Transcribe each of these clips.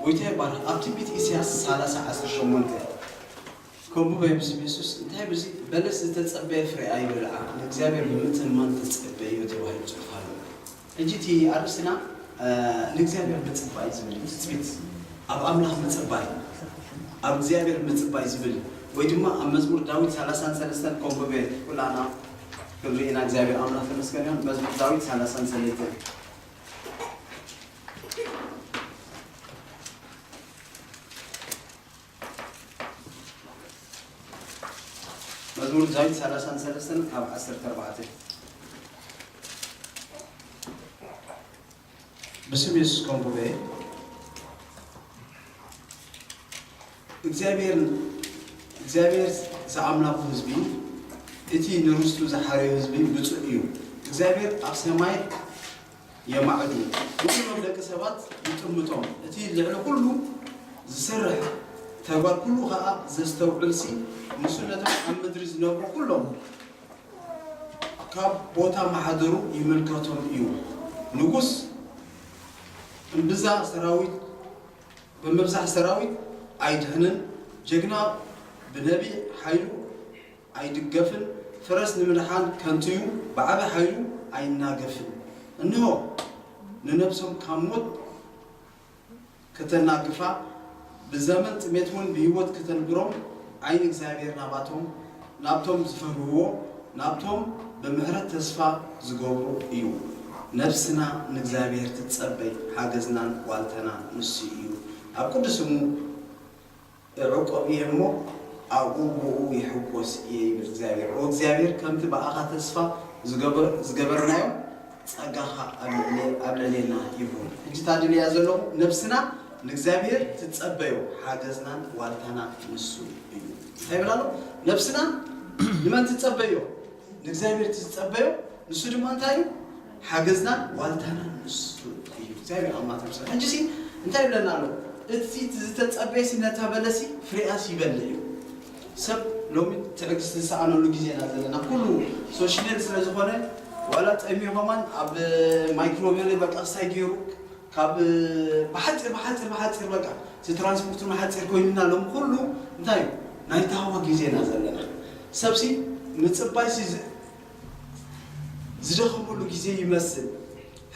ጎይታ ይባረኽ። ኣብ ትንቢት ኢሳያስ ሰላሳ ዓሰርተ ሸሞንተ፣ ከንብቦ እየ ብስም የሱስ። እንታይ ብዚ? በለስ ዝተጸበየ ፍሬኣ ይበልዓ፣ ንእግዚኣብሔር ብምትእምማን ተጸበዮ ተባሂሉ ጽሑፍ ኣሎ። ሕጂ እቲ ኣርእስትና፣ እ፣ ንእግዚኣብሔር ምጽባይ ዝብል እዩ። ትጽቢት፣ ኣብ ኣምላኽ ምጽባይ፣ ኣብ እግዚኣብሔር ምጽባይ ዝብል፣ ወይ ድማ ኣብ መዝሙር ዳዊት ሰላሳን ሰለስተን ከንብቦ እየ። ኩላና ክንርኢ ኢና። እግዚኣብሔር ኣምላኽ ተመስገን ይሁን። መዝሙር ዳዊት ሰላሳን ሰለስተን። መዝሙር ዳዊት ሰላሳን ሰለስተን ካብ ዓሰርተ ኣርባዕተ። ብስም የሱስ ከንብቦ እየ። እግዚኣብሔር፣ እግዚኣብሔር ዝኣምላኹ ህዝቢ፣ እቲ ንርስቱ ዝሓረዩ ህዝቢ ብፁዕ እዩ። እግዚኣብሔር ኣብ ሰማይ የማዕዱ፣ ንኹሎም ደቂ ሰባት ይጥምቶም። እቲ ልዕሊ ኩሉ ዝሰርሕ ተግባር ኩሉ ኸኣ ዘስተውዕልሲ፣ ንሱ ነቶም ኣብ ምድሪ ዝነብሩ ኩሎም ካብ ቦታ ማሕደሩ ይምልከቶም እዩ። ንጉስ እምብዛ ሰራዊት፣ ብምብዛሕ ሰራዊት ኣይድሕንን፣ ጀግና ብነቢዕ ሓይሉ ኣይድገፍን፣ ፈረስ ንምድሓን ከንቱ'ዩ፣ ብዓቢ ሓይሉ ኣይናገፍን። እንሆ፣ ንነብሶም ካብ ሞት ከተናግፋ፣ ብዘመን ጥሜት እውን ብህይወት ከተንብሮም፣ ዓይኒ እግዚኣብሔር ናባቶም፣ ናብቶም ዝፈርህዎ፣ ናብቶም ብምሕረት ተስፋ ዝገብሩ እዩ። ነፍስና ንእግዚኣብሔር ትጸበይ፣ ሓገዝናን ዋልታናን ንሱ እዩ። ኣብ ቅዱስ ስሙ እዕቆብ እየ እሞ ኣብኡ ብኡ ይሕጎስ እየ ይብል እግዚኣብሔር። ኦ እግዚኣብሔር፣ ከምቲ ብኣኻ ተስፋ ዝገበር-፣ ዝገበርናዮ ጸጋኻ ኣብ ልዕሌ-፣ ኣብ ልዕሌና ይኹን። ሕጂ እታ ድልያ ዘለኹ ነብስና ንእግዚኣብሔር ትጸበዮ፣ ሓገዝናን ዋልታና ንሱ እዩ። እንታይ ይብል ኣሎ? ነብስና ንመን ትጸበዮ? ንእግዚኣብሔር ትጸበዮ፣ ንሱ ድማ እንታይ እዩ? ሓገዝናን ዋልታናን ንሱ እዩ። እግዚኣብሔር ኣምላኽ ተመስገን። ሕጂ ሲ እንታይ ይብለና ኣሎ? እቲ ዝተጸበየ ሲ ነታ በለሲ ፍሬኣስ ይበልዕ እዩ። ሰብ ሎሚ ትዕግስቲ ዝሰኣነሉ ግዜ ኢና ዘለና። ኩሉ ሶሽኔል ስለ ዝኾነ ዋላ ጠምዩ ከማን ኣብ ማይክሮዌቭ በቃ ክሳይ ገይሩ ካብ ብሓጺር፣ ብሓጺር፣ ብሓጺር በቃ እቲ ትራንስፖርት ሓጺር ኮይኑና ሎም ኩሉ እንታይ እዩ? ናይ ታህዋ ግዜ ኢና ዘለና። ሰብሲ ምጽባይ ሲ ዝ-፣ ዝደኸመሉ ግዜ ይመስል።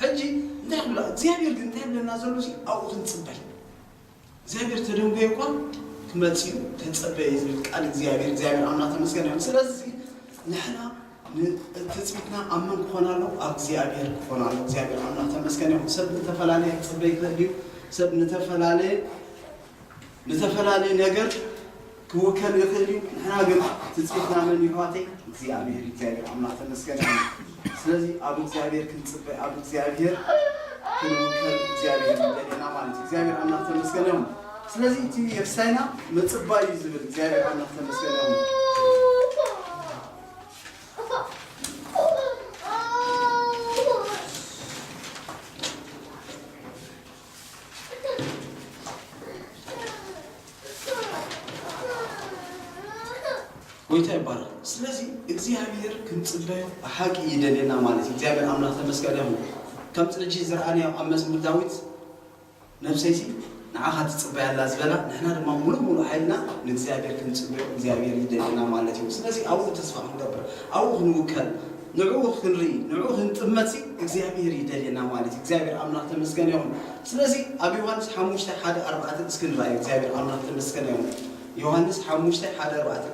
ሕጂ እንታይ ይብላ? እግዚኣብሔር ግን እንታይ ይብለና ዘሎ ሲ ኣብኡ ክንጽበይ። እግዚኣብሔር ተደንጎየ እኳ ክመጽእ እዩ፣ ተጸበየ ዝብል ቃል እግዚኣብሔር፣ እግዚኣብሔር ኣምላኽ ተመስገን ይሁን። ስለዚ ንሕና ን-፣ ትጽቢትና ኣብ መን ክኾን ኣለዎ? ኣብ እግዚኣብሔር ክኾን ኣለዎ። እግዚኣብሔር ኣምላኽ ተመስገን ይሁን። ሰብ ንተፈላለየ ክጽበ ይኽእል እዩ። ሰብ ንተፈላለየ፣ ንተፈላለየ ነገር ክውከል ይኽእል እዩ። ንሕና ግን ትጽቢትና መን እዩ ኣሕዋተይ? እግዚኣብሔር፣ እግዚኣብሔር ኣምላኽ ተመስገን ይሁን። ስለዚ ኣብ እግዚኣብሔር ክንጽበ፣ ኣብ እግዚኣብሔር ክንውከል እግዚኣብሔር ይደልየና ማለት እዩ። እግዚኣብሔር ኣምላኽ ተመስገን ይሁን። ስለዚ እቲ የፍሳይና ምጽባይ እዩ ዝብል እግዚኣብሔር ኣምላኽ ተመስገን ይሁን። ጎይታ ይባረኽ። ስለዚ እግዚኣብሔር ክንጽበዮ ብሓቂ ይደልየና ማለት እዩ። እግዚኣብሔር ኣምላኽ ተመስገን ይኹን። ከምቲ ሕጂ ዝረኣናዮ ኣብ መዝሙር ዳዊት ነብሰይሲ ንዓኻ ትጽበያ ኣላ ዝበላ፣ ንሕና ድማ ሙሉእ ሙሉእ ሓይልና ንእግዚኣብሔር ክንጽበዮ እግዚኣብሔር ይደልየና ማለት እዩ። ስለዚ ኣብኡ ተስፋ ክንገብር፣ ኣብኡ ክንውከል፣ ንዕኡ ክንርኢ፣ ንዕኡ ክንጥመትሲ እግዚኣብሔር ይደልየና ማለት እዩ። እግዚኣብሔር ኣምላኽ ተመስገን ይኹን። ስለዚ ኣብ ዮሃንስ ሓሙሽተ ሓደ ኣርባዕተ እስኪ ንርኣዮ። እግዚኣብሔር ኣምላኽ ተመስገን ይኹን። ዮሃንስ ሓሙሽተ ሓደ ኣርባዕተ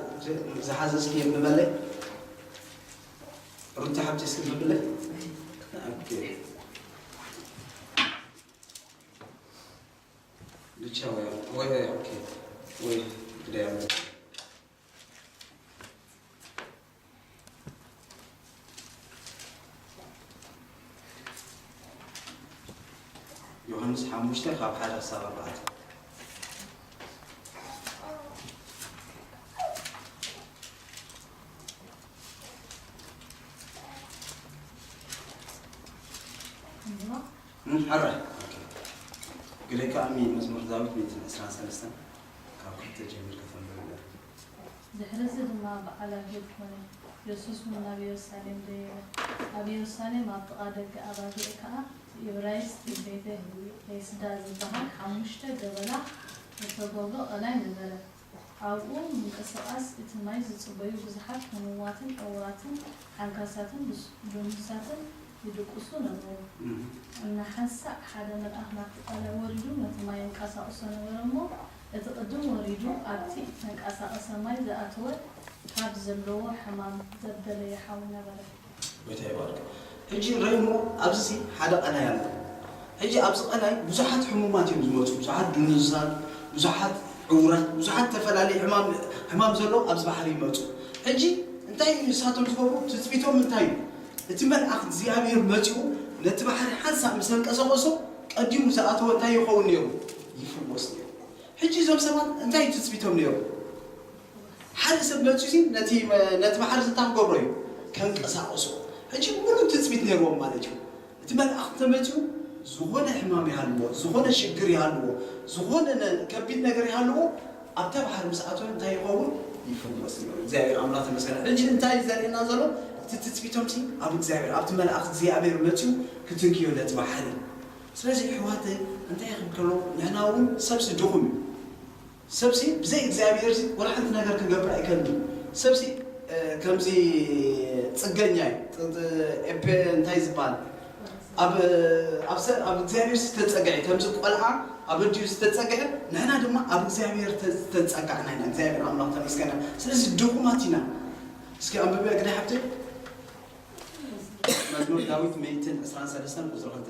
ዝሓዘ እስኪ የንብበለይ። ሩቲ ሓብቲ እስኪ ንብለይ። ኦኬ። ልቻ ወይ፣ ወይ፣ ወይ፣ ኦኬ። ወይ፣ ግዳይ ኣለ። ዮሃንስ ሓሙሽተ ካብ ሓደ ክሳብ ኣርባዕተ። እም፣ ሕራይ። ኦኬ። ግደይ ከኣ ሚ-፣ መዝሙር ዳዊት ሚእትን ዕስራን ሰለስተን ካብ ክልተ ጀሚርካ ተንብብ። ድሕሪ እዚ ድማ በዓል ኣይሁድ ኮነ። የሱስ እውን ናብ ኢየሩሳሌም ደየበ። ኣብ የሩሳሌም ኣብ ጥቓ ደገ ኣባጊዕ ከኣ፣ ብእብራይስጥ ቤተ ሄስዳ ዝበሃል፣ ሓሙሽተ ገበላ እተገብሮ ቀላይ ነበረ። ኣብኡ ምንቅስቓስ እቲ ማይ ዝጽበዩ ብዙሓት ሕሙማትን ዕዉራትን ሓንካሳትን ድስ-፣ ድኑሳትን ይድቅሱ ነበሩ። እም። እናሓንሳእ ሓደ መልኣኽ ናብቲ ቀላይ ወሪዱ ነቲ ማይ የንቀሳቕሶ ነበረ እሞ፣ እቲ ቅድም ወሪዱ ኣብቲ እተንቀሳቐሰ ማይ ዝኣተወ ካብ ዘለዎ ሕማም ዘበለ ይሓዊ ነበረ። ጎይታ ይባርክ። ሕጂ ረይሞ ኣብዚ ሓደ ቀላይ ኣሎ። ሕጂ ኣብዚ ቀላይ ብዙሓት ሕሙማት እዮም ዝመፁ። ብዙሓት ድኑሳት፣ ብዙሓት ዕውራት፣ ብዙሓት ተፈላለየ ሕማም፣ ሕማም ዘሎ ኣብዚ ባሕሪ ይመፁ። ሕጂ እንታይ እዩ ንሳቶም ዝገብሩ? ትፅቢቶም እንታይ እዩ? እቲ መልኣኽ እግዚኣብሔር መፂኡ ነቲ ባሕሪ ሓንሳእ ምስ ኣንቀሳቐሶ ቀዲሙ ዝኣተወ እንታይ ይኸውን ነይሩ? ይፍወስ ነይሩ። ሕጂ እዞም ሰባት እንታይ እዩ ትፅቢቶም ነይሩ? ሓደ ሰብ መፂኡ ነቲ፣ ነቲ ባሕሪ እንታይ ክገብሮ እዩ? ከንቀሳቐሶ። ሕጂ ሙሉእ ትፅቢት ነይርዎም ማለት እዩ። እቲ መልኣኽ እንተመፂኡ ዝኾነ ሕማም ይሃልዎ፣ ዝኾነ ሽግር ይሃልዎ፣ ዝኾነ ነ-፣ ከቢድ ነገር ይሃልዎ፣ ኣብታ ባሕሪ ምስ ኣተወ እንታይ ይኸውን? ይፍወስ ነይሩ። እግዚኣብሔር ኣምላኽ ተመስገነ። ሕጂ እንታይ እዩ ዘርእየና ዘሎ? እቲ ትፅቢቶምሲ ኣብ እግዚኣብሔር፣ ኣብቲ መልኣኽ እግዚኣብሔር መፂኡ ክትንክዮ ነቲ ባሕሪ። ስለዚ ኣሕዋተይ እንታይ ክብል ከሎ ንሕና እውን ሰብሲ ድኹም እዩ። ሰብሲ ብዘይ እግዚኣብሔር ሲ ወላ ሓንቲ ነገር ክገብር ኣይከልን እዩ። ሰብሲ እ፣ ከምዚ ፅገኛ እዩ። ጥ-፣ ጥ-፣ ኤፔ-፣ እንታይ ዝበሃል? ኣብ፣ ኣብ ሰ-፣ ኣብ እግዚኣብሔር ዝተፀግዐ፣ ከምዚ ቆልዓ ኣብ ኣዲኡ ዝተፀግዐ፣ ንሕና ድማ ኣብ እግዚኣብሔር ተ-፣ ዝተፀጋዕና ኢና። እግዚኣብሔር ኣምላኽ ተመስገነ። ስለዚ ድኹማት ኢና። እስኪ ኣንብብያ ግዳ ሓፍተይ። መዝሙር ዳዊት ሚእትን ዕስራን ሰለስተን ቁፅሪ ክልተ።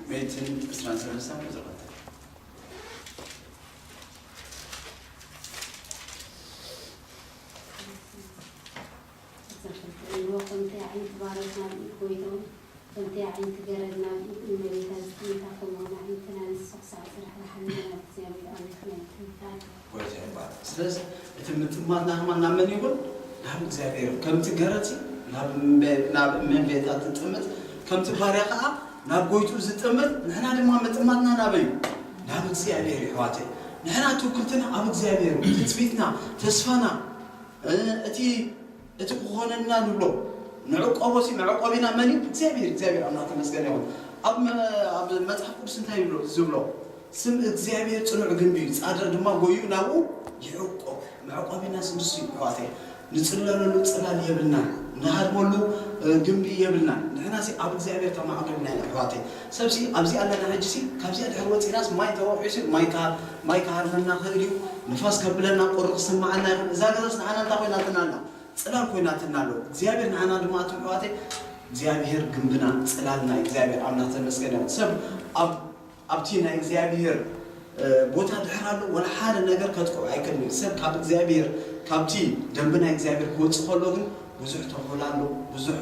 ሚእትን ዕስራን ሰለስተን ቁፅሪ ክልተ። እዛ ክልተ እልዎ፣ ከምቲ ኣዒንቲ ባሮት ናብ ኢድ ጎይቶም፣ ከምቲ ኣዒንቲ ገረድ ናብ ኢድ እመቤታ ዝጥምታ፣ ከምኡ ኣዒንትና ንሱ ክሳዕ ዝርሕርሓልና ናብ እግዚኣብሔር ኣምላኽና ይጥምታ። ጎይታ ይባረክ። ስለዚ እቲ ምጥማትና ከማን ናብ መን ይኹን? ናብ እግዚኣብሔር። ከምቲ ገረድ ናብ እመ-፣ ናብ እመቤታ ትጥምት፣ ከምቲ ባርያ ከዓ ናብ ጎይቱ ዝጥምት፣ ንሕና ድማ ምጥማትና ናበይ እዩ? ናብ እግዚኣብሔር እዩ፣ ኣሕዋተይ። ንሕና ትውክልትና ኣብ እግዚኣብሔር እዩ። ትጽቢትና፣ ተስፋና፣ እ፣ እቲ፣ እቲ ክኾነልና ንብሎ ንዕቆቦ ሲ መዕቆቢና መን እዩ? እግዚኣብሔር። እግዚኣብሔር ኣምላኽ ተመስገነ ይኹን። ኣብ መ-፣ ኣብ መጽሓፍ ቅዱስ እንታይ ይብሎ? ዝብሎ፣ "ስም እግዚኣብሔር ጽኑዕ ግንቢ እዩ፣ ጻድቕ ድማ ጎዩ ናብኡ ይዕቆብ።" መዕቆቢና ሲ ንሱ እዩ፣ ኣሕዋተይ። ንጽለለሉ ጽላል የብልናን፣ ንሃድመሉ፣ እ፣ ግንቢ የብልናን። ንሕና ሲ ኣብ እግዚኣብሔር ተማዕቂብና ኢና፣ ኣሕዋተይ። ሰብ ሲ ኣብዚ ኣለና፣ ሕጂ ሲ ካብዚኣ ድሕሪ ወጺእናስ ማይ ተወቂዑ ሲ ማይ ክሃ-፣ ማይ ክሃርመና ክእል እዩ፣ ንፋስ ከብለና፣ ቁሪ ክስምዓና ይኽእል። እዛ ገዛስ ንዓና እንታይ ኮይናትና ኣላ? ጽላል ኮይናትና ኣሎ። እግዚኣብሔር ንዓና ድማ፣ ኣቱም ኣሕዋተይ፣ እግዚኣብሔር ግንብና፣ ጽላልና እዩ። እግዚኣብሔር ኣምላኽ ተመስገነ። ሰብ ኣብ ኣብቲ ናይ እግዚኣብሔር፣ እ፣ ቦታ ድሕር ኣሎ፣ ወላ ሓደ ነገር ከጥቅዑ ኣይክእልን እዩ። ሰብ ካብ እግዚኣብሔር፣ ካብቲ ደንቢ ናይ እግዚኣብሔር ክወጽእ ከሎ ግን ብዙሕ ተንኮል ኣሎ፣ ብዙሕ፣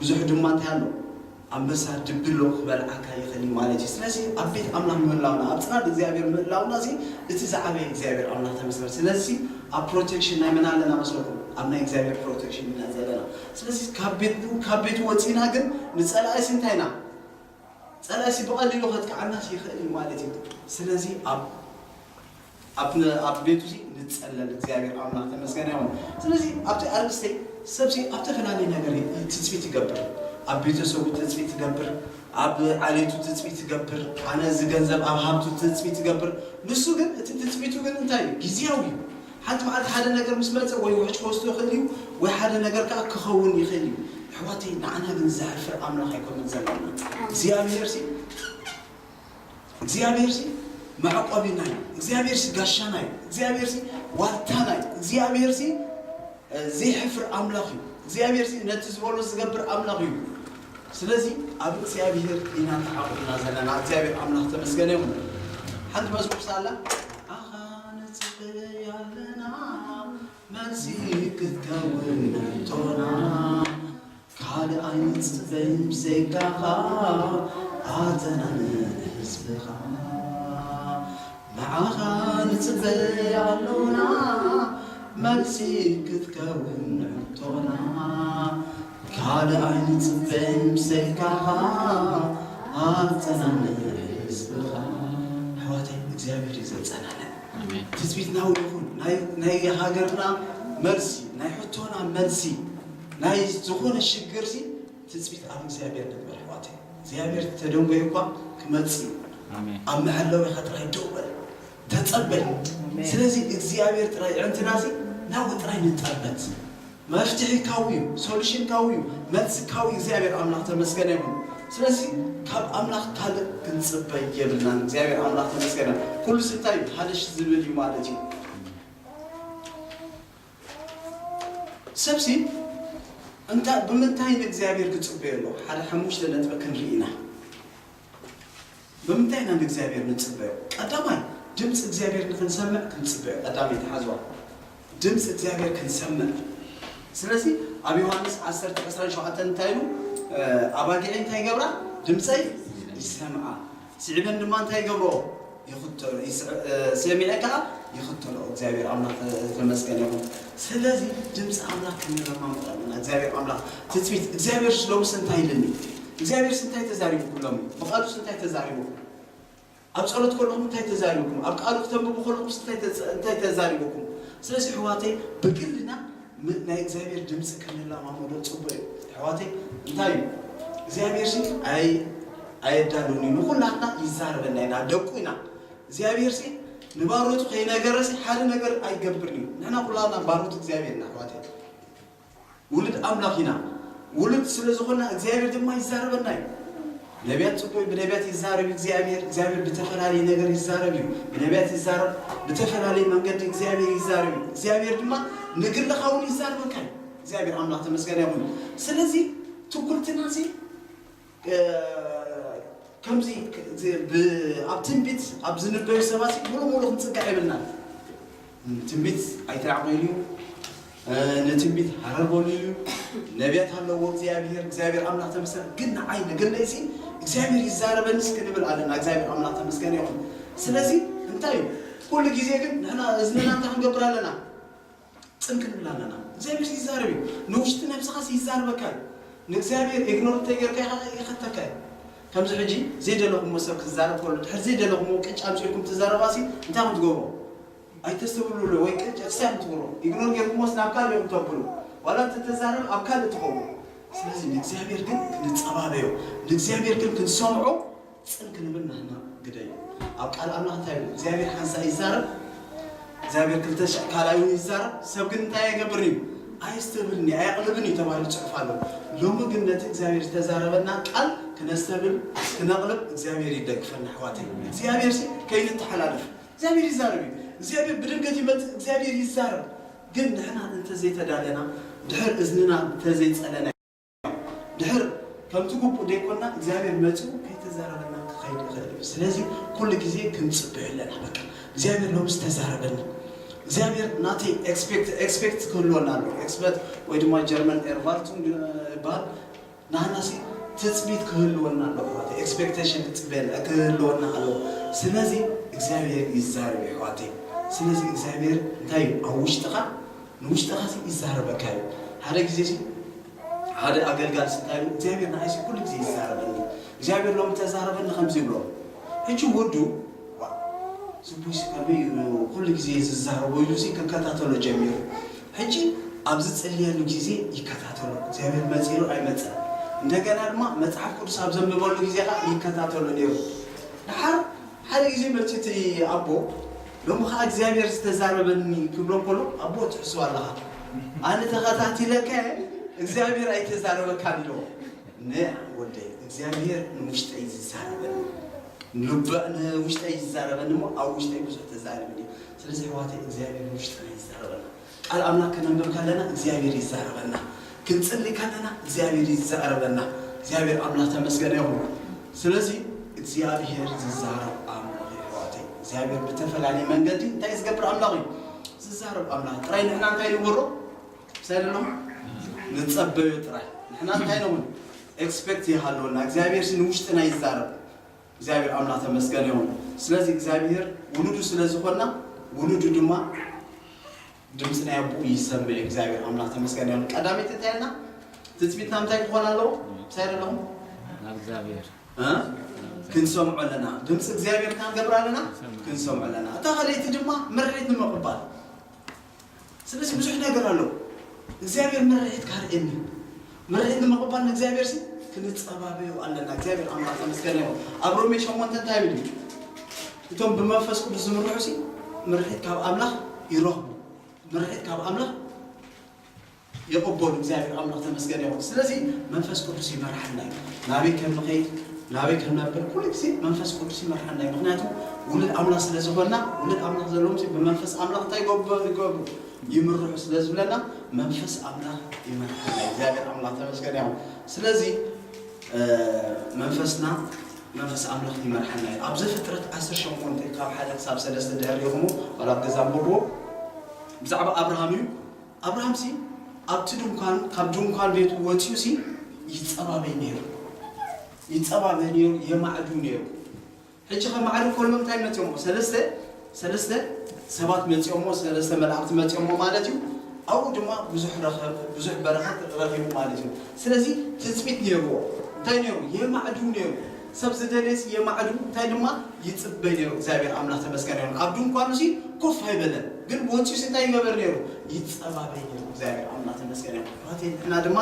ብዙሕ ድማ እንታይ ኣሎ? ኣንበሳ ድቢ ኣሎ፣ ክበልዓካ ይኽእል እዩ ማለት እዩ። ስለዚ ኣብ ቤት ኣምላኽ ምህላውና፣ ኣብ ጽላል እግዚኣብሔር ምህላውና እዚ፣ እቲ ዝዓበየ እግዚኣብሔር ኣምላኽ ተመስገን። ስለዚ ኣብ ፕሮቴክሽን ናይ መን ኣለና መስለኩም? ኣብ ናይ እግዚኣብሔር ፕሮቴክሽን ኢና ዘለና። ስለዚ ካብ ቤት፣ ካብ ቤቱ ወጺእና ግን ንጸላኢ እንታይ ኢና? ጸላኢሲ ብቐሊሉ ከጥቅዓናስ ይኽእል እዩ ማለት እዩ። ስለዚ ኣብ፣ ኣብ ነ-፣ ኣብ ቤቱ ሲ ንጸለል፣ እግዚኣብሔር ኣምላኽ ተመስገነ ይኹን። ስለዚ ኣብቲ ኣርእስተይ ሰብሲ ኣብ ዝተፈላለየ ነገር ይ-፣ ትጽቢት ይገብር። ኣብ ቤተሰቡ ትጽቢት ይገብር፣ ኣብ ዓሌቱ ትጽቢት ይገብር፣ ኣነ እዚ ገንዘብ ኣብ ሃብቱ ትጽቢት ይገብር። ንሱ ግን እቲ ትጽቢቱ ግን እንታይ እዩ? ግዝያዊ እዩ። ሓንቲ መዓልቲ ሓደ ነገር ምስ መጸ ወይ ውሕጅ ክወስዶ ይኽእል እዩ፣ ወይ ሓደ ነገር ከኣ ክኸውን ይኽእል እዩ። ኣሕዋተይ፣ ንዓና ግን ዘሕፍር ኣምላኽ ኣይኮነን ዘለና። ኣሜን። እግዚኣብሔር ሲ፣ እግዚኣብሔር ሲ መዕቆቢና እዩ። እግዚኣብሔር ሲ ጋሻና እዩ። እግዚኣብሔር ሲ ዋልታና እዩ። እግዚኣብሔር ሲ፣ እ፣ ዘይሕፍር ኣምላኽ እዩ። እግዚኣብሔር ሲ ነቲ ዝበሎ ዝገብር ኣምላኽ እዩ። ስለዚ ኣብ እግዚኣብሔር ኢና ተዓቂብና ዘለና። እግዚኣብሔር ኣምላኽ ተመስገነ ይኹን። ሓንቲ መዝሙር ሳላ፣ ንዓኻ ንጽበይ ኣለና፣ መልሲ ክትከውን ንሕቶና። ካልእ ኣይንጽበይን ብዘይካኻ፣ ኣተና ንህዝብኻ። ንዓኻ ንጽበይ ኣሎና፣ መልሲ ክትከውን ሕቶና ካልእ ኣይንጽበን ብሰይካኻ ኣጸናንዕ ህዝብኻ። ኣሕዋተይ እግዚኣብሔር እዩ ዘጸናንዕ። ትጽቢትና እውን ይኹን ናይ ሃገርና መልሲ ናይ ሕቶና መልሲ ናይ ዝኾነ ሽግርሲ ትጽቢት ኣብ እግዚኣብሔር ንግበር ኣሕዋተይ። እግዚኣብሔር ተደንጎዩ እኳ ክመጽእ እዩ። ኣብ መሐለዊኻ ጥራይ ደው በል። ተጸበ። ስለዚ እግዚኣብሔር ጥራይ ዕንትናሲ ናው ጥራይ ንጠመት። መፍትሒ ካው እዩ፣ ሶሉሽን ካው እዩ፣ መልሲ ካው እዩ። እግዚኣብሔር ኣምላኽ ተመስገነ ይኹን። ስለዚ ካብ ኣምላኽ ካልእ ክንጽበ የብልናን። እግዚኣብሔር ኣምላኽ ተመስገነ። ኩሉ ስንታይ ሃለሽ ዝብል እዩ ማለት እዩ። ሰብሲ እንታይ ብምንታይ ንእግዚኣብሔር ክጽበዮ ኣለዎ? ሓደ ሓሙሽተ ነጥቢ ክንርኢ ኢና። ብምንታይ ኢና ንእግዚኣብሔር ንጽበዮ? ቀዳማይ ድምፂ እግዚኣብሔር ንክንሰምዕ ክንጽበዮ። ቀዳመይቲ ሓዝዋ ድምፂ እግዚኣብሔር ክንሰምዕ። ስለዚ ኣብ ዮሃንስ ዓሰርተ ዕስራን ሸውዓተን እንታይ ኢሉ? ኣባጊዐይ እንታይ ይገብራ? ድምፀይ ይሰምዓ፣ ስዒበን ድማ እንታይ ይገብሮ? ይኽተሎ። ሰሚዐ ከዓ ይኽተሎ። እግዚኣብሔር ኣምላኽ ተመስገን ይኹን። ስለዚ ድምፂ ኣምላኽ ክንለማመድ ኣለና። እግዚኣብሔር ኣምላኽ ትፅቢት እግዚኣብሔር ሎምስ እንታይ ኢልኒ? እግዚኣብሔር እንታይ ተዛሪቡኩም? ሎሚ ብቃሉስ እንታይ ተዛሪቡኩም? ኣብ ጸሎት ከለኹም እንታይ ተዛሪብኩም? ኣብ ቃሉ ክተንብቡ ከለኹም እንታይ ተዛሪብኩም? ስለዚ ኣሕዋተይ ብግልና ናይ እግዚኣብሔር ድምፂ ክንለማመዶ ፅቡቅ እዩ። ኣሕዋተይ እንታይ እዩ እግዚኣብሔር ሲ ኣይ ኣየዳሉን እዩ። ንኩላትና ይዛረበና ኢና ደቁ ኢና። እግዚኣብሔር ሲ ንባሮቱ ከይነገረ ሲ ሓደ ነገር ኣይገብርን እዩ። ንሕና ኩላትና ባሮት እግዚኣብሔር ኢና ኣሕዋተይ። ውሉድ ኣምላኽ ኢና። ውሉድ ስለ ዝኾንና እግዚኣብሔር ድማ ይዛረበና እዩ። ነቢያት ጽቡቕ እዩ፣ ብነቢያት ይዛረብ እዩ እግዚኣብሔር። እግዚኣብሔር ብተፈላለየ ነገር ይዛረብ እዩ። ብነቢያት ይዛረብ፣ ብተፈላለየ መንገዲ እግዚኣብሔር ይዛረብ እዩ። እግዚኣብሔር ድማ ንግልኻ እውን ይዛረበካ እዩ። እግዚኣብሔር ኣምላኽ ተመስገን ይኹን። ስለዚ ትኩርትና ሲ ከምዚ ኣብ ትንቢት ኣብ ዝንበዩ ሰባት ሙሉ ሙሉ ክንፅጋዕ የብልናን። ትንቢት ኣይተራዕቆ ኢሉ እዩ። ንትንቢት ሃረር በሉ ኢሉ እዩ። ነቢያት ኣለዎ እግዚኣብሔር። እግዚኣብሔር ኣምላኽ ተመስገን። ግን ንዓይ ንግለይ ሲ እግዚኣብሔር ይዛረበንስ ክንብል ኣለና። እግዚኣብሔር ኣምላኽ ተመስገን ይኹን። ስለዚ እንታይ እዩ ኩሉ ግዜ ግን ንሕና እዝንና እንታይ ክንገብር ኣለና? ጽን ክንብል ኣለና። እግዚኣብሔር ይዛረብ እዩ። ንውሽጢ ነብስኻስ ይዛረበካ እዩ። ንእግዚኣብሔር ኢግኖር እንተጌርካ ኢኻ ይኸተካ እዩ። ከምዚ ሕጂ ዘይደለኹምዎ ሰብ ክዛረብ ከሎ ድሕር ዘይደለኹምዎ ቅጭ ኣምጺእኩም ትዛረባሲ እንታይ ክትገብሩ? ኣይተስተብህልሉ ወይ ቅጭ ክሳይ ክትገብሩ ኢግኖር ጌርኩምዎስ ናብ ካልእ ኢኹም ተብሉ ዋላ እንተተዛረብ ኣብ ካልእ ትኸውን። ስለዚ ንእግዚኣብሔር ግን ክንጸባበዮ ንእግዚኣብሔር ግን ክንሰምዖ ጽን ክንብል ናህና ግደ እዩ። ኣብ ቃል ኣምላኽ እንታይ ይብል እግዚኣብሔር ሓንሳ ይዛረብ እግዚኣብሔር ክልተ ካልኣይ እውን ይዛረብ ሰብ ግን እንታይ ኣይገብርን እዩ ኣየስተብህልን እዩ ኣየቕልብን እዩ ተባሂሉ ፅሑፍ ኣሎ። ሎሚ ግን ነቲ እግዚኣብሔር ዝተዛረበና ቃል ክነስተብል ክነቕልብ እግዚኣብሔር ይደግፈና ኣሕዋተይ። እግዚኣብሔር ሲ ከይንተሓላለፍ እግዚኣብሔር ይዛረብ እዩ። እግዚኣብሔር ብድንገት ይመፅእ እግዚኣብሔር ይዛረብ። ግን ንሕና እንተዘይተዳለና ድሕር እዝንና እንተዘይፀለና ድሕር ከምቲ ግቡእ ደይኮና እግዚኣብሔር መፂኡ ከይተዛረበና ክኸይድ ይኽእል እዩ። ስለዚ ኩሉ ግዜ ክንፅበዮ ኣለና። በቃ እግዚኣብሔር ሎምስ ተዛረበኒ እግዚኣብሔር ናተይ ኤክስፔክት ኤክስፔክት ክህልወና ኣለዎ። ኤክስፐርት ወይ ድማ ጀርመን ኤርቫርቱንግ ይበሃል። ናህናሲ ትፅቢት ክህልወና ኣለዎ። ኣሕዋተይ ኤክስፔክቴሽን ክፅበየና ክህልወና ኣለዎ። ስለዚ እግዚኣብሔር ይዛረብ ኣሕዋተይ። ስለዚ እግዚኣብሔር እንታይ እዩ ኣብ ውሽጥኻ ንውሽጥኻ ይዛረበካ እዩ። ሓደ ግዜ ሓደ ኣገልጋሊ እንታይ ኢሉ እግዚኣብሔር ንዓይሲ ኩሉ ግዜ ይዛረበኒ እግዚኣብሔር ሎም ተዛረበኒ ከምዚ ይብሎ። ሕጂ ወዱ ዝቡይሲ ከመይ ኩሉ ግዜ ዝዛረቦ ኢሉሲ ክከታተሎ ጀሚሩ። ሕጂ ኣብ ዝጽልየሉ ግዜ ይከታተሎ እግዚኣብሔር መጺሩ ኣይመጸ። እንደገና ድማ መጽሓፍ ቅዱስ ኣብ ዘንብበሉ ግዜ ከዓ ይከታተሎ ነይሩ። ድሓር ሓደ ግዜ መጺቲ ኣቦ ሎም ከዓ እግዚኣብሔር ዝተዛረበኒ ክብሎ ከሎ ኣቦ ትሕስብ ኣለኻ ኣነ ተኸታቲለከ እግዚኣብሔር ኣይተዛረበካን ኢሎ። ንዕ ወደይ እግዚኣብሔር ንውሽጠይ ዝዛረበኒ ንልበ ንውሽጠይ ይዛረበኒ እሞ ኣብ ውሽጠይ ብዙሕ ተዛረበኒ። ስለዚ ኣሕዋተይ እግዚኣብሔር ንውሽጥና ይዛረበና። ቃል ኣምላኽ ከነንብብ ከለና እግዚኣብሔር ይዛረበና። ክንጽሊ ከለና እግዚኣብሔር ይዛረበና። እግዚኣብሔር ኣምላኽ ተመስገነ ይኹን። ስለዚ እግዚኣብሔር ዝዛረብ ኣምላኽ እዩ ኣሕዋተይ። እግዚኣብሔር ብተፈላለየ መንገዲ እንታይ ዝገብር ኣምላኽ እዩ? ዝዛረብ ኣምላኽ ጥራይ ንሕና እንታይ ንግበሮ? ምሳይ ደለኹም ንጸበዮ ጥራይ ንሕና እንታይ ነውን ኤክስፔክት ይሃለወና እግዚኣብሔር ሲ ንውሽጥና ይዛረብ። እግዚኣብሔር ኣምላኽ ተመስገን ይኹን። ስለዚ እግዚኣብሔር ውሉዱ ስለ ዝኾንና ውሉዱ ድማ ድምፂ ናይ ኣቦኡ ይሰምዕ እዩ። እግዚኣብሔር ኣምላኽ ተመስገን ይኹን። ቀዳመይቲ እንታይ ኢልና? ትፅቢትና እንታይ ክኾን ኣለዎ? ምሳይ ኣለኹም? ናብ እግዚኣብሔር እ? ክንሰምዖ ኣለና። ድምፂ እግዚኣብሔር ክንገብር ኣለና፣ ክንሰምዖ ኣለና። እታ ካልኣይቲ ድማ ምርዒት ንምቕባል። ስለዚ ብዙሕ ነገር ኣሎ። እግዚኣብሔር ምርዒት ካርእየኒ። ምርዒት ንምቕባል ንእግዚኣብሔር ሲ ክንፀባበዮ ኣለና። እግዚኣብሔር ኣምላኽ ተመስገን ይኹን። ኣብ ሮሜ ሸሞንተ እንታይ ይብል እዩ? እቶም ብመንፈስ ቅዱስ ዝምርሑ ሲ ምርዒት ካብ ኣምላኽ ይረኽቡ። ምርዒት ካብ ኣምላኽ ይቕበሉ። እግዚኣብሔር ኣምላኽ ተመስገን ይኹን። ስለዚ መንፈስ ቅዱስ ይመርሓና እዩ። ናበይ ከም ንኸይድ፣ ናበይ ከም ነብር፣ ኩሉ ግዜ መንፈስ ቅዱስ ይመርሓና እዩ። ምኽንያቱ ውሉድ ኣምላኽ ስለ ዝኾንና፣ ውሉድ ኣምላኽ ዘለዎም ሲ ብመንፈስ ኣምላኽ እንታይ ይገብሩ? ይገብሩ፣ ይምርሑ ስለ ዝብለና መንፈስ ኣምላኽ ይመርሓና እዩ። እግዚኣብሔር ኣምላኽ ተመስገን ይኹን። ስለዚ እ፣ መንፈስና መንፈስ ኣምላኽ ይመርሓና እዩ። ኣብ ዘፍጥረት ዓሰርተ ሸሞንተ ካብ ሓደ ክሳብ ሰለስተ ድሕር ኢኹም ዋላ ኣብ ገዛ ኣንብብዎ። ብዛዕባ ኣብርሃም እዩ። ኣብርሃም ሲ ኣብቲ ድንኳን፣ ካብ ድንኳን ቤቱ ወፂኡ ሲ ይፀባበይ ነይሩ። ይፀባበይ ነይሩ፣ የማዕዱ ነይሩ። ሕጂ ከማዕዱ ከሎ እንታይ መፅኦሞ? ሰለስተ ሰለስተ ሰባት መፅኦሞ፣ ሰለስተ መላእክቲ መፅኦሞ ማለት እዩ። ኣብኡ ድማ ብዙሕ ረኸብ፣ ብዙሕ በረኸት ረኺቡ ማለት እዩ። ስለዚ ትፅቢት ነይርዎ። እንታይ ነይሩ? የማዕዱ ነይሩ። ሰብ ዝደለየሲ የማዕዱ፣ እንታይ ድማ ይፅበይ ነይሩ። እግዚኣብሔር ኣምላኽ ተመስገን ይሁን። ኣብ ድንኳኑ ሲ ኮፍ ኣይበለን፣ ግን ወፂኡ ሲ እንታይ ይገበር ነይሩ? ይፀባበይ ነይሩ። እግዚኣብሔር ኣምላኽ ተመስገን ይሁን። ኣሕዋተይ ንሕና ድማ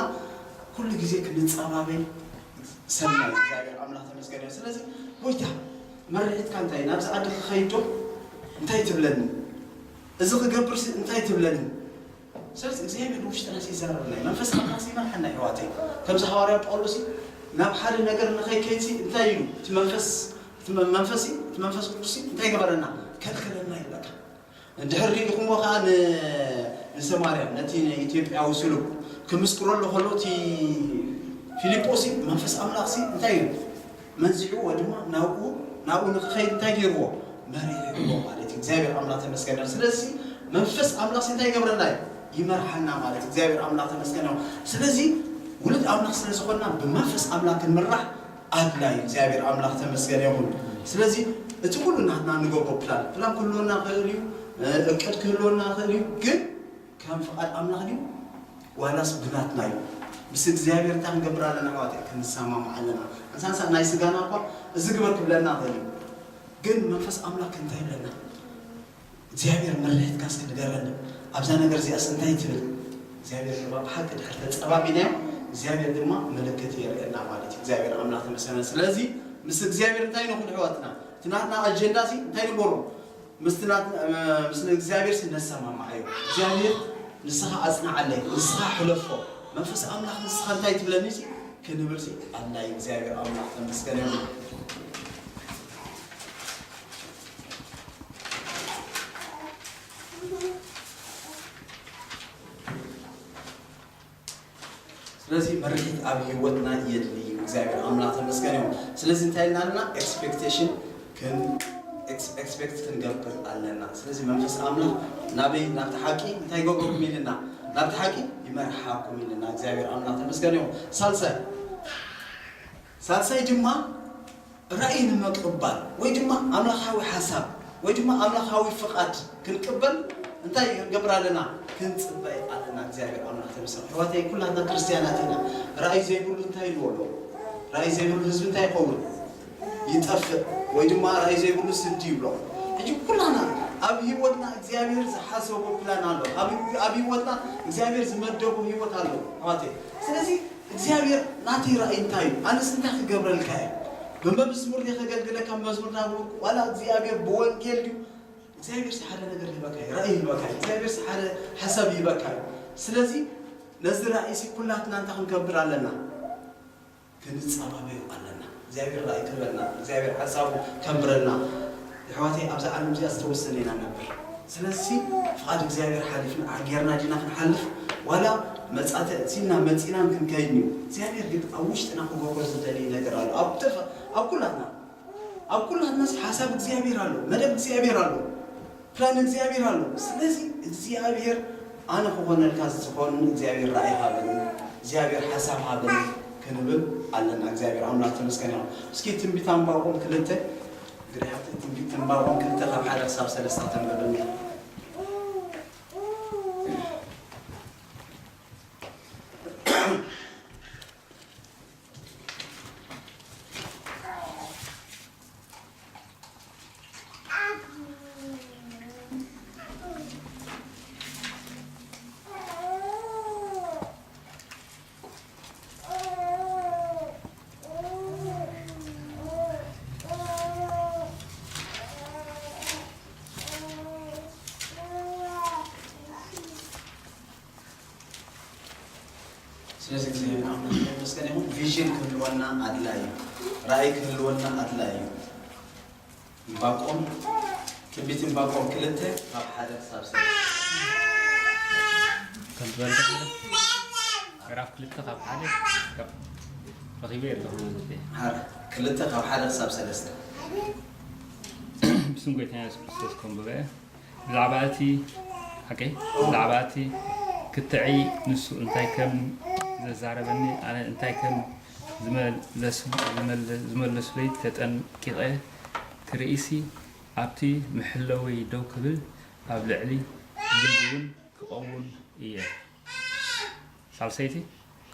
ኩሉ ግዜ ክንፀባበይ ሰናይ። እግዚኣብሔር ኣምላኽ ተመስገን ይሁን። ስለዚ ጎይታ መርዒትካ እንታይ ናብዚ ዓዲ ክኸይድ ዶ እንታይ ትብለኒ? እዚ ክገብር ሲ እንታይ ትብለኒ? ስለዚ እግዚኣብሔር ንውሽጥና ሲ ይዛረበና እዩ። መንፈስ ኣምላኽ ሲ ይመርሓና ኣሕዋተይ። ከምዚ ሃዋርያ ጳውሎስ ሲ ናብ ሓደ ነገር ንኸይከይድ ሲ እንታይ ኢሉ? እቲ መንፈስ እቲ መ- መንፈስ ሲ እቲ መንፈስ ቅዱስ ሲ እንታይ ገበረና? ከልከለና ይብለካ። እንድሕር ሪኢኹምዎ ኸዓ ን- ንሰማርያ ነቲ ንኢትዮጵያዊ ስሉብ ክምስክረሉ ከሎ እቲ ፊልጶስ መንፈስ ኣምላኽ ሲ እንታይ እዩ መንዚዕዎ ድማ ናብኡ ናብኡ ንክኸይድ እንታይ ገይርዎ መሪሕዎ ማለት እዩ። እግዚኣብሔር ኣምላኽ ተመስገን። ስለዚ መንፈስ ኣምላኽ ሲ እንታይ ይገብረና እዩ? ይመርሓና ማለት እዩ። እግዚኣብሔር ኣምላኽ ተመስገን። ስለዚ ውሉድ ኣምላኽ ስለ ዝኾንና ብመንፈስ ኣምላኽ ክንምራሕ ኣድላይ። እግዚኣብሔር ኣምላኽ ተመስገን ይኹን። ስለዚ እቲ ኩሉ ናትና ንገብሮ ፕላን ፕላን ክህልወና ይኽእል እዩ፣ እቅድ ክህልወና ይኽእል እዩ። ግን ከም ፍቓድ ኣምላኽ ድዩ ዋላስ ብናትና እዩ? ምስ እግዚኣብሔር እንታይ ክንገብር ኣለና ኣሕዋተይ? ክንሰማማዕ ኣለና። እንሳንሳ ናይ ስጋና እኳ እዚ ግበር ክብለና ይኽእል እዩ። ግን መንፈስ ኣምላኽ እንታይ ይብለና? እግዚኣብሔር ምርሒትካ እስኪ ንገረኒ፣ ኣብዛ ነገር እዚኣስ እንታይ ትብል? እግዚኣብሔር ድማ ብሓቂ ድሕር ተጸባቢናዮ እግዚኣብሔር ድማ ምልክት የርእየና ማለት እዩ። እግዚኣብሔር ኣምላኽ ተመሰገነ። ስለዚ ምስ እግዚኣብሔር እንታይ ንኹን ኣሕዋትና እቲ ናትና ኣጀንዳ ሲ እንታይ ንበሮ? ምስቲ ናት- ምስ እግዚኣብሔር ሲ ነሰማማዓዮ። እግዚኣብሔር ንስኻ ኣጽንዓለይ፣ ንስኻ ሕለፎ፣ መንፈስ ኣምላኽ ንስኻ እንታይ ትብለኒ ሲ ክንብል ሲ ኣድላይ። እግዚኣብሔር ኣምላኽ ተመስገነ። ስለዚ መርሒት ኣብ ህይወትና የድሊ። እግዚኣብሔር ኣምላኽ ተመስገን ይሁን። ስለዚ እንታይ ኢልና ኣለና? ኤክስፔክቴሽን ክን ኤክስፔክት ክንገብር ኣለና። ስለዚ መንፈስ ኣምላኽ ናበይ ናብቲ ሓቂ እንታይ ይገብረኩም ኢልና ናብቲ ሓቂ ይመርሓኩም ኢልና። እግዚኣብሔር ኣምላኽ ተመስገን ይሁን። ሳልሳይ ሳልሳይ ድማ ራእይ ንምቅባል ወይ ድማ ኣምላኻዊ ሓሳብ ወይ ድማ ኣምላኻዊ ፍቓድ ክንቅበል እንታይ ክንገብር ኣለና? ክንፅበይ ኣለና። እግዚኣብሔር ኣምላኽ ተመስገን። ኣሕዋተይ ኩላትና ክርስትያናት ኢና። ራእይ ዘይብሉ እንታይ ይልዎ ኣሎ? ራእይ ዘይብሉ ህዝቢ እንታይ ይኸውን? ይጠፍእ ወይ ድማ ራእይ ዘይብሉ ስዲ ይብሎ። ሕጂ ኩላና ኣብ ህይወትና እግዚኣብሔር ዝሓሰቦ ፕላን ኣሎ። ኣብ ኣብ ህይወትና እግዚኣብሔር ዝመደቦ ህይወት ኣሎ ኣሕዋተይ። ስለዚ እግዚኣብሔር ናተይ ራእይ እንታይ እዩ? ኣነስ እንታይ ክገብረልካ እየ? ብመዝሙር ድየ ከገልግለካ? መዝሙር ናብርኩ ዋላ እግዚኣብሔር ብወንጌል ድዩ? እግዚኣብሔር ሓደ ነገር ይህበካ እዩ፣ ራእይ ይህበካ እዩ። እግዚኣብሔር ሓደ ሓሳብ ይህበካ እዩ። ስለዚ ነዚ ራእይ ሲ ኩላትና እንታይ ክንገብር ኣለና? ክንጸባበዩ ኣለና። እግዚኣብሔር ራእይ ክህበና፣ እግዚኣብሔር ሓሳቡ ከንብረልና። ኣሕዋተይ ኣብዛ ዓለም እዚኣ ዝተወሰነ ኢና ነብር። ስለዚ ፍቓድ እግዚኣብሔር ሓሊፍና ጌርና ዲና ክንሓልፍ ዋላ መጻተ ሲና መጺናን ክንከይድ እዩ። እግዚኣብሔር ግን ኣብ ውሽጥና ክገብሮ ዝደልይ ነገር ኣሎ። ኣብ ተፈ ኣብ ኩላትና ኣብ ኩላትና ሓሳብ እግዚኣብሔር ኣሎ፣ መደብ እግዚኣብሔር ኣሎ። ፕላን እግዚኣብሔር ኣሎ። ስለዚ እግዚኣብሔር ኣነ ክኾነልካ ዝኾን እግዚኣብሔር ራእይ ሃበኒ፣ እግዚኣብሔር ሓሳብ ሃበኒ ክንብል ኣለና። እግዚኣብሔር ኣምላኽ ተመስገን ይኹን። እስኪ ትንቢት ኣንባቆም ክልተ እንግዲህ ትንቢት ኣንባቆም ክልተ ካብ ሓደ ክሳብ ሰለስተ ተንብብና። ስለዚ እግዚኣብሔር ኣምላኽ ይመስገን ይኹን። ቪዥን ክህልወና ኣድላይ እዩ። ራእይ ክህልወና ኣድላይ እዩ። ዕንባቆም ትንቢት ዕንባቆም ክልተ ካብ ሓደ ክሳብ ሰለስተ። ከም ዝበልኩ ምዕራፍ ክልተ ካብ ሓደ ካብ ረኺበ ኣለኹ ማለት እዩ። ሓር ክልተ ካብ ሓደ ክሳብ ሰለስተ። ብስም ጎይታና የሱስ ክርስቶስ ከንብበ። ብዛዕባ እቲ ሓቀይ ብዛዕባ እቲ ክትዒ ንሱ እንታይ ከም ዘዛረበኒ ኣነ እንታይ ከም ዝመለስለይ ተጠንቂቐ ክርእሲ ኣብቲ መሐለወይ ደው ክብል ኣብ ልዕሊ ግንቢ እውን ክቐውም እየ። ሳልሰይቲ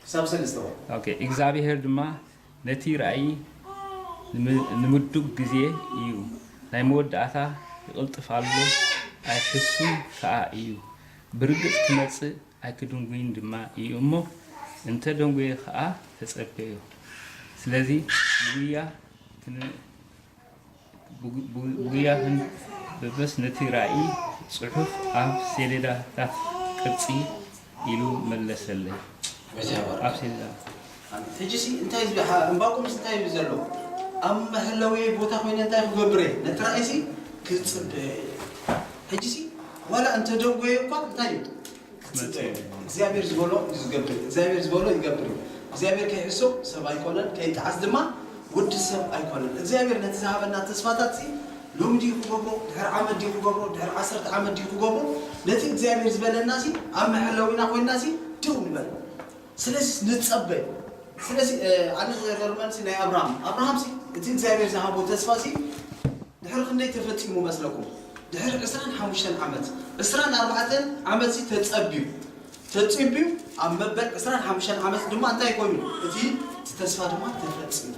ክሳብ ሰለስተ ወር ኦኬ እግዚኣብሔር ድማ ነቲ ራእይ ንምዱብ ግዜ እዩ፣ ናይ መወዳእታ ይቕልጥፍ ኣሎ ኣይሕሱን ከኣ እዩ፣ ብርግጽ ክመጽእ ኣይክድንጉይን ድማ እዩ እሞ እንተ ደንጎየ ከኣ ተጸበዮ። ስለዚ ብጉያ ብጉያ ክንብበስ ነቲ ራእይ ጽሑፍ ኣብ ሴሌዳታት ቅርጺ ኢሉ መለሰለይ። ኣብ ሴሌዳ ሕጂ ሲ እንታይ ዝብል ሓ- ዕንባቆምስ እንታይ ይብል ዘሎ? ኣብ መሕለዊ ቦታ ኮይነ እንታይ ክገብር እየ? ነቲ ራእይ ሲ ክጽበ እየ። ሕጂ ሲ ዋላ እንተ ደንጎየ እኳ እንታይ እዩ? ክጽበ እየ። እግዚኣብሔር ዝበሎ እዩ ዝገብር። እግዚኣብሔር ዝበሎ ይገብር እዩ። እግዚኣብሔር ከይሕስብ ሰብ ኣይኮነን፣ ከይጠዓስ ድማ ወዲ ሰብ ኣይኮነን። እግዚኣብሔር ነቲ ዝሃበና ተስፋታት ሲ ሎሚ ድዩ ክገብሮ፣ ድሕሪ ዓመት ድዩ ክገብሮ፣ ድሕሪ ዓሰርተ ዓመት ድዩ ክገብሮ፣ ነቲ እግዚኣብሔር ዝበለና ሲ ኣብ መሐለዊና ኮይንና ሲ ደው ንበል። ስለዚ ንጸበ። ስለዚ ኣነ ዘገርመን ሲ ናይ ኣብርሃም ኣብርሃም ሲ እቲ እግዚኣብሔር ዝሃቦ ተስፋ ሲ ድሕሪ ክንደይ ተፈጺሙ መስለኩም? ድሕሪ ዕስራን ሓሙሽተን ዓመት ዕስራን ኣርባዕተን ዓመት ሲ ተጸብዩ ተጸብዩ ኣብ መበል ዕስራን ሓሙሽተን ዓመት ድማ እንታይ ኮይኑ እቲ እቲ ተስፋ ድማ ተፈጺሙ።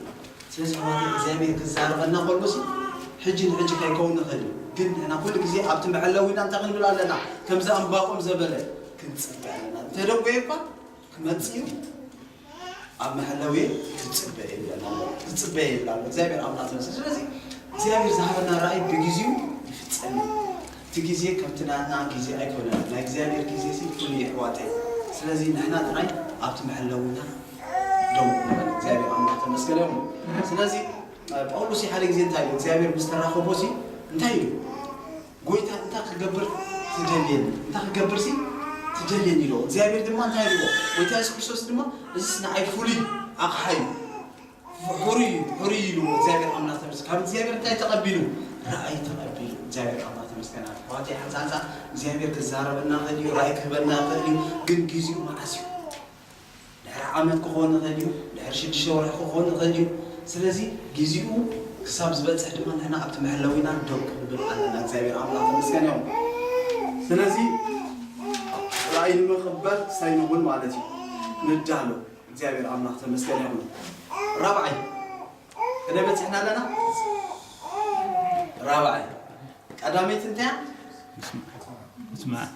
ስለዚ ኣሕዋተይ እግዚኣብሔር ክዛረበና ከሎ ሲ ሕጂ ንሕጂ ከይከውን ንኽእል እዩ። ግን ንሕና ኩሉ ግዜ ኣብቲ መሐለዊና እንታይ ክንብል ኣለና? ከምዚ ኣንባቆም ዘበለ ክንጽበ ኣለና። እንተደጎየ እኳ ክመጽእ እዩ ኣብ መሐለዊ ክጽበ የብለና ኣሎ። ክጽበ የብላ ኣሎ። እግዚኣብሔር ኣምላኽ ተመስገን። ስለዚ እግዚኣብሔር ዝሃበና ራእይ ብግዜኡ ይፍጸም እዩ። እቲ ግዜ ከምቲ ናትና ግዜ ኣይኮነን። ናይ እግዚኣብሔር ግዜ ሲ ፍሉይ እዩ ኣሕዋተይ። ስለዚ ንሕና ጥራይ ኣብቲ መሐለዊና ደው ንበል እግዚኣብሔር ኣምላኽ ተመስገን ይኹን። ስለዚ ጳውሎስ ሓደ ግዜ እንታይ ኢሉ እግዚኣብሔር ምስ ተራኸቦ ሲ እንታይ ኢሉ ጎይታ እንታይ ክገብር ትደልየኒ እንታይ ክገብር ሲ ትደልየኒ ኢሎ እግዚኣብሔር ድማ እንታይ ኢልዎ ጎይታ የሱስ ክርስቶስ ድማ እዚስ ንዓይ ፍሉይ ኣቕሓ እዩ ሕሩይ እዩ ሕሩይ እዩ ኢልዎ እግዚኣብሔር ኣምላኽ ተመስገን ካብ እግዚኣብሔር እንታይ ተቐቢሉ ራእይ ተቐቢሉ እግዚኣብሔር ኣምላኽ ተመስገን ኣሕዋተይ ሓንሳንሳ እግዚኣብሔር ክዛረበና ይኽእል እዩ ራእይ ክህበና ይኽእል እዩ ግን ግዜኡ መዓስ እዩ ድሕሪ ዓመት ክኾን ይኽእል እዩ፣ ድሕሪ ሽዱሽተ ወርሒ ክኾን ይኽእል እዩ። ስለዚ ግዜኡ ክሳብ ዝበፅሕ ድማ ንሕና ኣብቲ መሐለዊና ደው ክንብል ኣለና። እግዚኣብሔር ኣምላኽ ተመስገን ይኹን። ስለዚ ራእይ ንምቕባል እንታይ ንኹን ማለት እዩ ንዳሎ። እግዚኣብሔር ኣምላኽ ተመስገን ይኹን። ራብዓይ ክንደይ በፂሕና ኣለና? ራብዓይ ቀዳመይቲ እንታይ እያ? ምስማዕ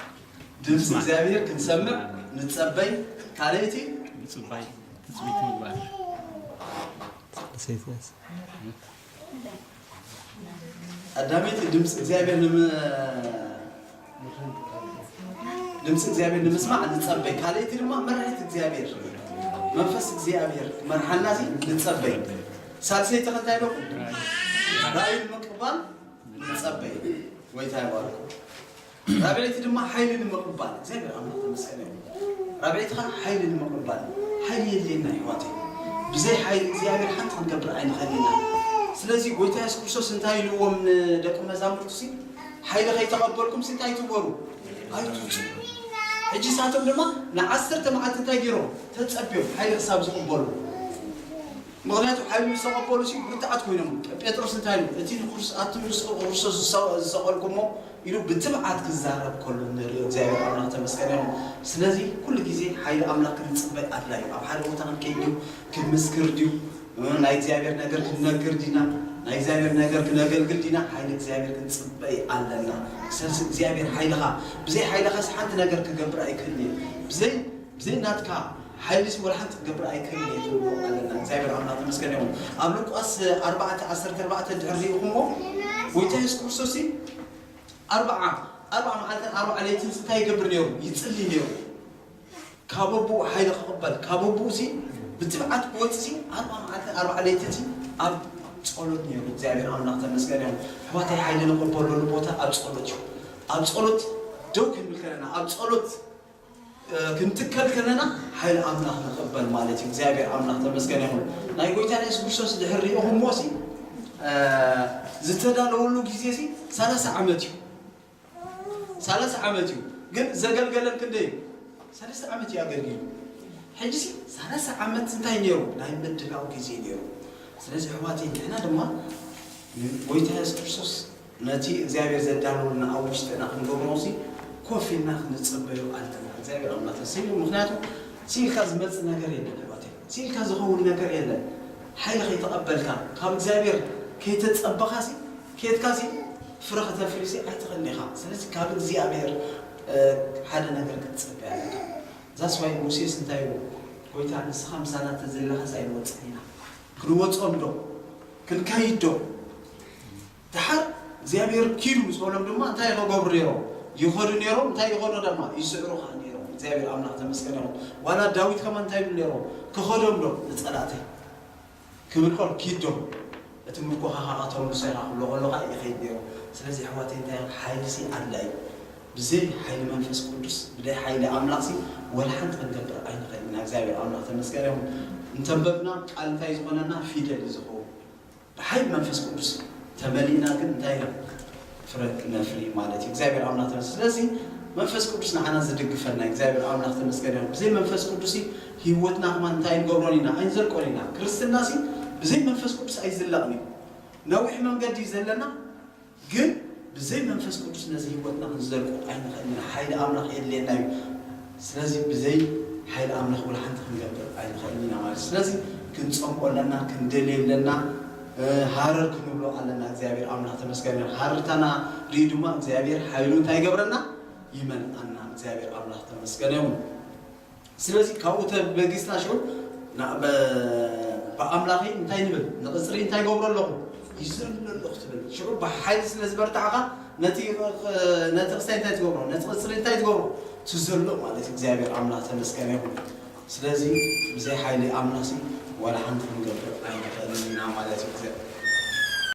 ድምፂ እግዚኣብሔር ክንሰምዕ ንፀበይ። ካልኣይቲ ምፅባይ ትፅቢት ምግባር ቀዳመይቲ ድምፂ እግዚኣብሔር ድምፂ እግዚኣብሔር ንምስማዕ ንፀበይ። ካልኣይቲ ድማ መራሒት እግዚኣብሔር መንፈስ እግዚኣብሔር ክመርሓና ሲ ንፀበይ። ሳልሰይቲ ከንታይ ኣለኩም? ራእይ ንምቅባል ንጸበይ። ጎይታ ይባርኩም። ራብዐይቲ ድማ ሓይሊ ንምቕባል እግዚኣብሔር ኣምላኽ ተመስገን ይኹን። ራብዐይቲ ኸዓ ሓይሊ ንምቕባል ሓይሊ የድልየና ኣሕዋተይ። ብዘይ ሓይሊ እግዚኣብሔር ሓንቲ ክንገብር ኣይንኽእልን ኢና። ስለዚ ጎይታ የሱስ ክርስቶስ እንታይ ኢልዎም ንደቂ መዛሙርቱ ሲ ሓይሊ ከይተቐበልኩም ሲ እንታይ ኣይትበሩ ኣይትውፅኡ። ሕጂ ንሳቶም ድማ ንዓሰርተ መዓልቲ እንታይ ገይሮም ተጸብዮም ሓይሊ ክሳብ ዝቕበሉ ምኽንያቱ ሓይሉ ዝተቐበሉ ሲ ብርቱዓት ኮይኖም ጴጥሮስ እንታይ ኢሉ እቲ ንክርስቶስ ኣቱም ንስኹም ክርስቶስ ዝሰቐልኩሞ ኢሉ ብትብዓት ክዛረብ ከሎ ንሪኦ እግዚኣብሔር ኣምላኽ ተመስገን ይኹን ስለዚ ኩሉ ግዜ ሓይሊ ኣምላኽ ክንፅበይ ኣድላይ እዩ ኣብ ሓደ ቦታ ክንከይድ ድዩ ክንምስክር ድዩ ናይ እግዚኣብሔር ነገር ክንነግር ዲና ናይ እግዚኣብሔር ነገር ክነገልግል ዲና ሓይሊ እግዚኣብሔር ክንፅበይ ኣለና ስለዚ እግዚኣብሔር ሓይልኻ ብዘይ ሓይልኻስ ሓንቲ ነገር ክገብር ኣይክእልን እዩ ብዘይ ብዘይ ናትካ ሓይሊ ሲ ወላ ሓንቲ ክትገብር ኣይክእልን እየ ትብሎ ኣለና እግዚኣብሔር ኣምላኽ ተመስገን ይኹን ኣብ ሉቃስ ኣርባዕተ ዓሰርተ ኣርባዕተ ድሕር ሪኢኹሞ ጎይታ የሱስ ክርስቶስ ሲ ኣርባዓ ኣርባዓ መዓልትን ኣርባዓ ለይትን ሲ እንታይ ይገብር ነይሩ ይጽሊ ነይሩ ካብ ኣቦኡ ሓይሊ ክቕበል፣ ካብ ኣቦኡ ሲ ብትብዓት ክወፅእ ሲ ኣርባ መዓልትን ኣርባ ለይትን ሲ ኣብ ጸሎት ነይሩ። እግዚኣብሔር ኣምላኽ ተመስገን ይኹን። ኣሕዋተይ፣ ሓይሊ ንቕበለሉ ቦታ ኣብ ጸሎት እዩ። ኣብ ጸሎት ደው ክንብል ከለና፣ ኣብ ጸሎት እ፣ ክንትከል ከለና ሓይሊ ኣምላኽ ንቕበል ማለት እዩ። እግዚኣብሔር ኣምላኽ ተመስገን ይኹን። ናይ ጎይታና የሱስ ክርስቶስ ድሕር ሪእኹምዎ ሲ እ፣ ዝተዳለወሉ ግዜ ሲ ሰላሳ ዓመት እዩ። ሰላሳ ዓመት እዩ። ግን ዘገልገለን ክንደይ እዩ? ሰለስተ ዓመት እዩ ኣገልጊሉ። ሕጂ ሲ ሰላሳ ዓመት እንታይ ነይሩ? ናይ ምድላው ግዜ ነይሩ። ስለዚ ኣሕዋተይ፣ ንሕና ድማ ንጎይታ የሱስ ክርስቶስ ነቲ እግዚኣብሔር ዘዳለወልና ኣብ ውሽጥና ክንገብሮ ሲ ኮፍ ኢልና ክንጽበዮ ኣለና። እግዚኣብሔር ኣምላኽ ተሰይሙ። ምኽንያቱ ሲልካ ዝመጽእ ነገር የለን ኣሕዋተይ። ሲልካ ዝኸውን ነገር የለን። ሓይሊ ከይተቐበልካ፣ ካብ እግዚኣብሔር ከይተጸበኻ ሲ ኬድካ ሲ ፍረ ከተፍሪ ሲ ኣይትኽእልን ኢኻ። ስለዚ ካብ እግዚኣብሔር፣ እ፣ ሓደ ነገር ክትጽበ ኣለካ። That's why ሙሴስ እንታይ ኢሉ? ጎይታ፣ ንስኻ ምሳና ተዘለኻስ ኣይንወጽእን ኢና። ክንወጾም ዶ? ክንከይድ ዶ? ደሓር እግዚኣብሔር ኪዱ ምስ በሎም ድማ እንታይ ክገብሩ ነይሮም? ይኸዱ ነይሮም። እንታይ ይኸዱ ድማ? ይስዕሩ ኸዓ ነይሮም። እግዚኣብሔር ኣምላኽ ተመስገን ይኹን። ዋላ ዳዊት ከማን እንታይ ይብሉ ነይሮም? ክኸዶም ዶ ንጸላእተይ? ክብል ከሎ ኪድ ዶ? እቲ ምርኮኻ ኸዓ እቶም ንሶኻ ክብሎ ከሎ ኸዓ ይኸይድ ነይሩ። ስለዚ ኣሕዋተይ እንታይ ሓይሊ ሲ ኣድላይ እዩ። ብዘይ ሓይሊ መንፈስ ቅዱስ፣ ብዘይ ሓይሊ ኣምላኽ ሲ ወላ ሓንቲ ክንገብር ኣይንኽእል ኢና። እግዚኣብሔር ኣምላኽ ተመስገን ይኹን። እንተንበብና ቃል እንታይ ዝኾነና? ፊደል እዩ ዝኸውን። ብሓይሊ መንፈስ ቅዱስ ተመሊእና ግን እንታይ ኢና? ፍረ ክነፍሪ ማለት እዩ። እግዚኣብሔር ኣምላኽ ተመስገን። ስለዚ መንፈስ ቅዱስ ንዓና ዝድግፈና እዩ። እግዚኣብሔር ኣምላኽ ተመስገን ይኹን። ብዘይ መንፈስ ቅዱስ ሲ ህይወትና ከማን እንታይ ንገብሮን ኢና? ኣይንዘልቆን ኢና። ክርስትና ሲ ብዘይ መንፈስ ቅዱስ ኣይዝለቕን እዩ። ነዊሕ መንገዲ እዩ ዘለና፣ ግን ብዘይ መንፈስ ቅዱስ ነዚ ህይወትና ክንዘልቆ ኣይንኽእልን ኢና። ሓይሊ ኣምላኽ የድልየና እዩ። ስለዚ ብዘይ ሓይሊ ኣምላኽ ወላ ሓንቲ ክንገብር ኣይንኽእልን ኢና ማለት እዩ። ስለዚ ክንጸምቆ ኣለና፣ ክንደልዮ ኣለና፣ እ፣ ሃረር ክንብሎ ኣለና። እግዚኣብሔር ኣምላኽ ተመስገን ይኹን። ሃረርታና ርእዩ ድማ እግዚኣብሔር ሓይሉ እንታይ ይገብረና? ይመልኣና። እግዚኣብሔር ኣምላኽ ተመስገን ይኹን። ስለዚ ካብኡ ተበጊስና ሽዑ ና-፣ በ-፣ ብኣምላኸይ እንታይ ንብል? ንቕጽሪ እንታይ ገብሮ ኣለኹ? ይዘሎ ኣለኹ ትብል። ሽዑ ብሓይሊ ስለ ዝበርታዕኻ ነቲ፣ ነቲ ክስታይ እንታይ ትገብሮ? ነቲ ቅጽሪ እንታይ ትገብሮ? ትዘሎ ማለት እዩ። እግዚኣብሔር ኣምላኽ ተመስገን ይኹን። ስለዚ ብዘይ ሓይሊ ኣምላኽሲ ዋላ ሓንቲ ክንገብር ኣይንኽእልን ኢና ማለት እዩ።